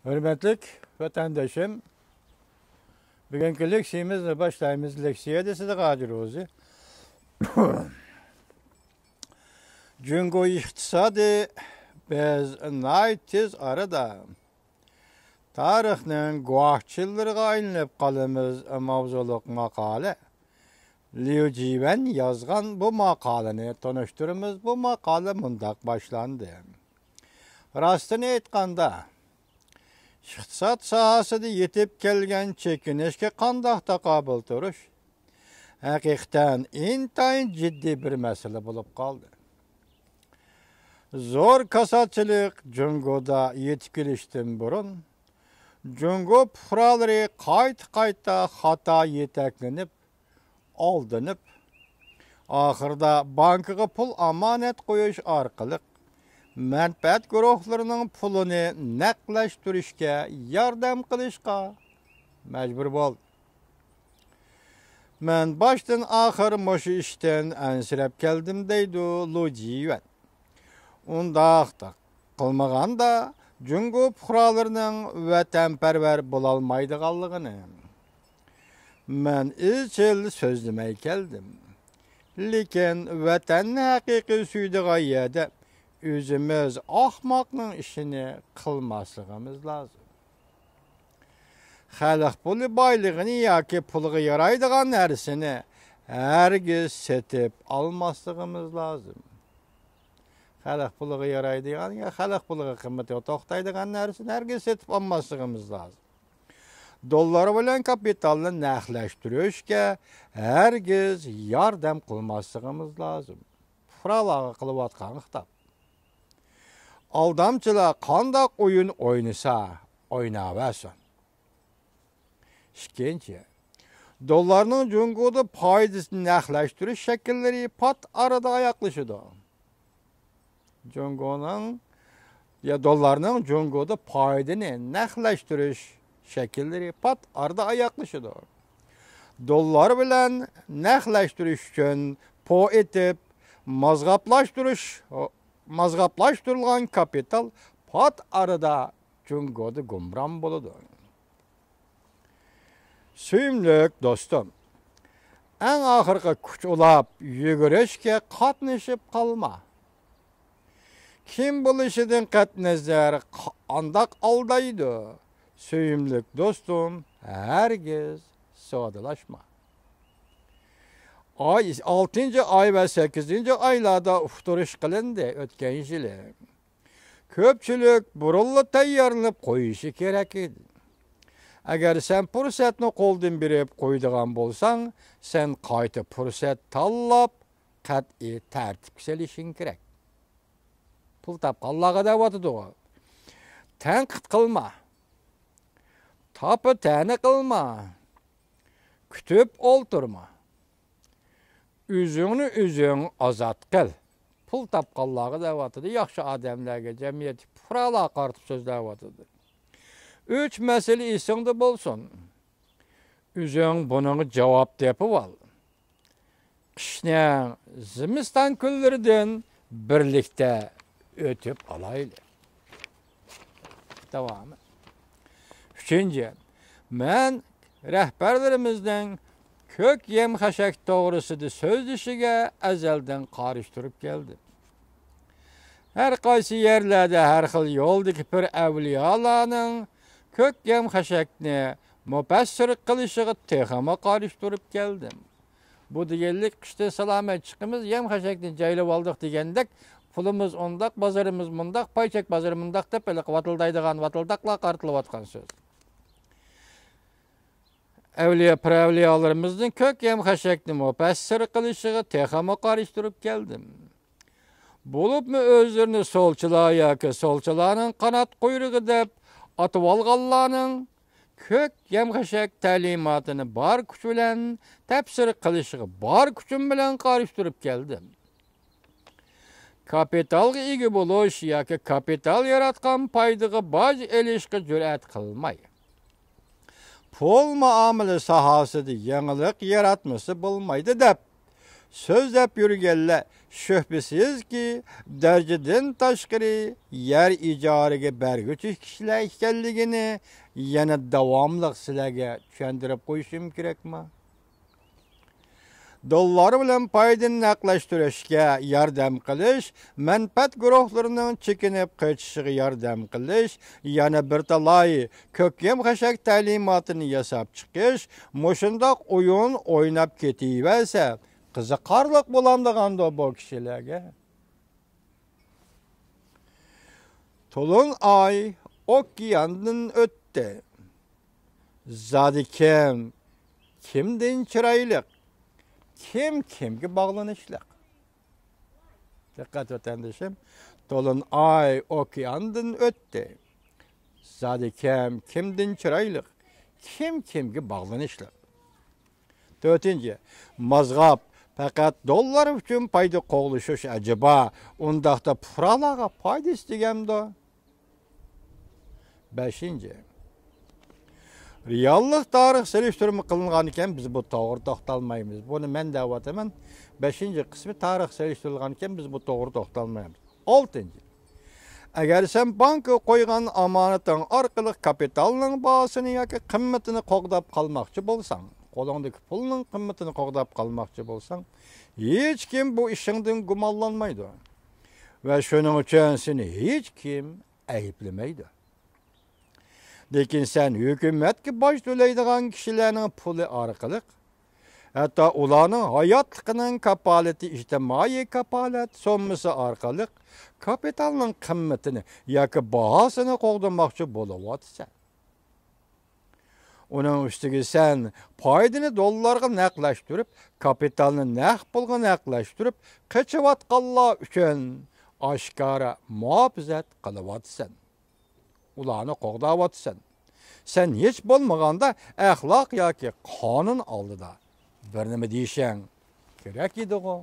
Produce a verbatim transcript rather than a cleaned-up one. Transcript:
ھۆرمەتلىك ۋەتەندىشىم، بۈگۈنكى لېكسىيىمىزنى باشلايمىز. لېكسىيە دېسىدىغ ھاجى روزى. جۇڭگو ئىقتىسادى، بىز ناھايىتى تېز ئارىدا تارىخنىڭ گۇۋاھچىلىرىغا ئايلىنىپ قالىمىز ماۋزۇلۇق ماقالە. ليۇ جىۋەن يازغان بۇ ماقالىنى تونۇشتۇرىمىز. بۇ ماقالە مۇنداق باشلاندى. راستىنى ئېيتقاندا، ئىقتىساد ساھەسىدە يېتىپ كەلگەن چېكىنىشكە قانداق تاقابىل تۇرۇش ھەقىقەتەن ئىنتايىن جىددىي بىر مەسىلە بولۇپ قالدى. زور كاساتچىلىق جۇڭگودا يېتىپ كېلىشتىن بۇرۇن، جۇڭگو پۇقرالىرى قايتا-قايتا خاتا يېتەكلىنىپ، ئالدىنىپ، ئاخىرىدا بانكىغا پۇل ئامانەت قويۇش ئارقىلىق مەنپەئەت گۇرۇھلىرىنىڭ پۇلىنى نەقلەشتۈرۈشكە ياردەم قىلىشقا مەجبۇر بولدى. مەن باشتىن ئاخىر مۇشۇ ئىشتىن ئەنسىرەپ كەلدىم، دەيدۇ لۇ جىيۈەن. ئۇنداق قىلمىغاندا، جۇڭگو پۇقرالىرىنىڭ ۋەتەنپەرۋەر بولالمايدىغانلىقىنى مەن ئىزچىل سۆزلىمەي كەلدىم. لېكىن ۋەتەننى ھەقىقىي سۆيىدىغان يەردە ئۆزىمىز ئاخماقنىڭ ئىشىنى قىلماسلىقىمىز لازىم. خەلق پۇلى بايلىقىنى ياكى پۇلغا يارايدىغان نەرسىنى ھەرگىز سېتىپ ئالماسلىقىمىز لازىم. خەلق پۇلىغا يارايدىغان يا خەلق پۇلىغا قىممىتى توختايدىغان نەرسىنى ھەرگىز سېتىپ ئالماسلىقىمىز لازىم. دوللار بىلەن كاپىتالنى نەقلەشتۈرۈشكە ھەرگىز ياردەم قىلماسلىقىمىز لازىم. پۇقرالارغا قىلىۋاتقان خىتاب. ئالدامچىلار قانداق ئويۇن ئوينىسا ئويناۋەرسۇن. ئىككىنچى، دوللارنىڭ جۇڭگودا پايدىسىنى نەقلەشتۈرۈش شەكىللىرى پات ئارىدا ئاياغلىشىدۇ. جۇڭگونىڭ يا دوللارنىڭ جۇڭگودا پايدىنى نەقلەشتۈرۈش شەكىللىرى پات ئارىدا ئاياغلىشىدۇ. دوللار بىلەن نەقلەشتۈرۈش ئۈچۈن پو ئېتىپ، مازغاپلاشتۇرۇش، مازغاپلاشتۇرۇلغان كاپىتال پات ئارىدا جۇڭگودا گۇمران بولىدۇ. سۆيۈملۈك دوستۇم، ئەڭ ئاخىرقى كۈچ ئۇلاپ يۈگۈرۈشكە قاتنىشىپ قالما. كىم بولۇشىدىن قەتئىينەزەر، قانداق ئالدايدۇ؟ سۆيۈملۈك دوستۇم، ھەرگىز سودىلاشما. ئاي، ئالتىنچى ئاي ۋە سەككىزىنچى ئايلاردا ئۇقتۇرۇش قىلىندى ئۆتكەن يىلى. كۆپچىلىك بۇرۇنلا تەييارلىنىپ قويۇشى كېرەك ئىدى. ئەگەر سەن پۇرسەتنى قولدىن بېرىپ قويىدىغان بولساڭ، سەن قايتا پۇرسەت تاللاپ، قەتئىي تەرتىپكە سېلىشىڭ كېرەك. پۇل تاپقانلارغا دەۋاتىدىغۇ. تەنقىد قىلما. تاپا تەنە قىلما. كۈتۈپ ئولتۇرما. ئۆزۈڭنى ئۆزۈڭ ئازاد قىل. پۇل تاپقانلارغا دەۋاتىدۇ، ياخشى ئادەملەرگە، جەمئىيەتتىكى پۇقرالارغا قارىتىپ سۆزلەۋاتىدۇ. ئۈچ مەسىلە ئېسىڭدە بولسۇن. ئۆزۈڭ بۇنىڭغا جاۋاب تېپىۋال. قىشنىڭ، زىمىستان كۈنلىرىدىن بىرلىكتە ئۆتۈپ ئالايلى. داۋامى. ئۈچىنچى، مەن رەھبەرلىرىمىزنىڭ كۆك يەم-خەشەك توغرىسىدا سۆزلىشىگە ئەزەلدىن قارشى تۇرۇپ كەلدىم. ھەر قايسى يەرلەردە ھەر خىل يولدىكى پىر ئەۋلىيالارنىڭ كۆك يەم-خەشەكنى مۇپەسسىر قىلىشىغا تېخىمۇ قارشى تۇرۇپ كەلدىم. بۇ دېگەنلىك، قىشتىن سالامەت چىقىمىز، يەم-خەشەكنى جايلىۋالدۇق دېگەندەك، پۇلىمىز ئۇنداق، بازىرىمىز مۇنداق، پاي چەك بازىرى مۇنداق دەپ ھېلىقى ۋاتىلدايدىغان ۋاتىلداقلارغا قارىتىلىۋاتقان سۆز. ئەۋلىيا، پىرئەۋلىيالىرىمىزنىڭ كۆك يەم-خەشەكنى مۇپەسسىر قىلىشىغا تېخىمۇ قارشى تۇرۇپ كەلدىم. بولۇپمۇ ئۆزلىرىنى سولچىلار ياكى سولچىلارنىڭ قانات قۇيرۇقى دەپ ئاتىۋالغانلارنىڭ كۆك يەم-خەشەك تەلىماتىنى بار كۈچ بىلەن تەپسىر قىلىشىغا بار كۈچۈم بىلەن قارشى تۇرۇپ كەلدىم. كاپىتالغا ئىگە بولۇش ياكى كاپىتال ياراتقان پايدىغا باج ئېلىشقا جۈرئەت قىلماي، پۇل مۇئامىلە ساھەسىدە يېڭىلىق ياراتمىسا بولمايدۇ دەپ، سۆزلەپ يۈرگەنلەر شۈبھىسىزكى، دەرىجىدىن تاشقىرى يەر ئىجارىگە بەرگۈچى كىشىلەر ئىكەنلىكىنى يەنە داۋاملىق سىلەرگە چۈشەندۈرۈپ قويۇشۇم كېرەكما؟ دوللار بىلەن پايدىنى نەقلەشتۈرۈشكە ياردەم قىلىش مەنپەئەت گۇرۇھلىرىنىڭ چېكىنىپ قېچىشىغا ياردەم قىلىش، يەنە بىر تالاي كۆكيەم خەشەك تەلىماتىنى ياساپ چىقىش، مۇشۇنداق ئويۇن ئويناپ كېتىۋەرسە، قىزىقارلىق بولامدىغاندۇ بۇ كىشىلەرگە؟ تولۇن ئاي ئوكياندىن ئۆتتى. زادى كىم كىمدىن چىرايلىق، كىم كىمگە باغلىنىشلىق؟ دىققەت، ۋەتەندىشىم، تولۇن ئاي ئوكياندىن ئۆتتى. زادى كىم كىمدىن چىرايلىق، كىم كىمگە باغلىنىشلىق؟ تۆتىنچى، مازغاپ پەقەت دوللار ئۈچۈن پايدا قوغلىشىش ئەجەبا ئۇنداقتا پۇقرالارغا پايدىسى تېگەمدۇ؟ بەشىنچى، رېئاللىق تارىخ سېلىشتۇرما قىلىنغانىكەن، بىز بۇ توغرا توختالمايمىز. بۇنى مەن دەۋاتىمەن. بەشىنچى قىسمى تارىخ سېلىشتۇرۇلغانىكەن، بىز بۇ توغرا توختالمايمىز. ئالتىنچى، ئەگەر سەن بانكىغا قويغان ئامانىتىڭ ئارقىلىق كاپىتالنىڭ باھاسىنى ياكى قىممىتىنى قوغداپ قالماقچى بولساڭ، قولۇڭدىكى پۇلنىڭ قىممىتىنى قوغداپ قالماقچى بولساڭ، ھېچكىم بۇ ئىشىڭدىن گۇمانلانمايدۇ ۋە شۇنىڭ ئۈچۈن سېنى ھېچكىم ئەيىبلىمەيدۇ. لېكىن سەن ھۆكۈمەتكە باج تۆلەيدىغان كىشىلەرنىڭ پۇلى ئارقىلىق، ھەتتا ئۇلارنىڭ ھاياتلىقىنىڭ كاپالىتى، ئىجتىمائىي كاپالەت سوممىسى ئارقىلىق كاپىتالنىڭ قىممىتىنى ياكى باھاسىنى قوغدىماقچى بولۇۋاتىسەن. ئۇنىڭ ئۈستىگە سەن پايدىنى دوللارغا نەقلەشتۈرۈپ، كاپىتالنى نەق پۇلغا نەقلەشتۈرۈپ قېچىۋاتقانلار ئۈچۈن ئاشكارا مۇھاپىزەت قىلىۋاتىسەن. ئۇلارنى قوغداۋاتىسەن. سەن ھېچ بولمىغاندا ئەخلاق ياكى قانۇن ئالدىدا بىر نېمە دېيىشىڭ كېرەك ئىدىغۇ؟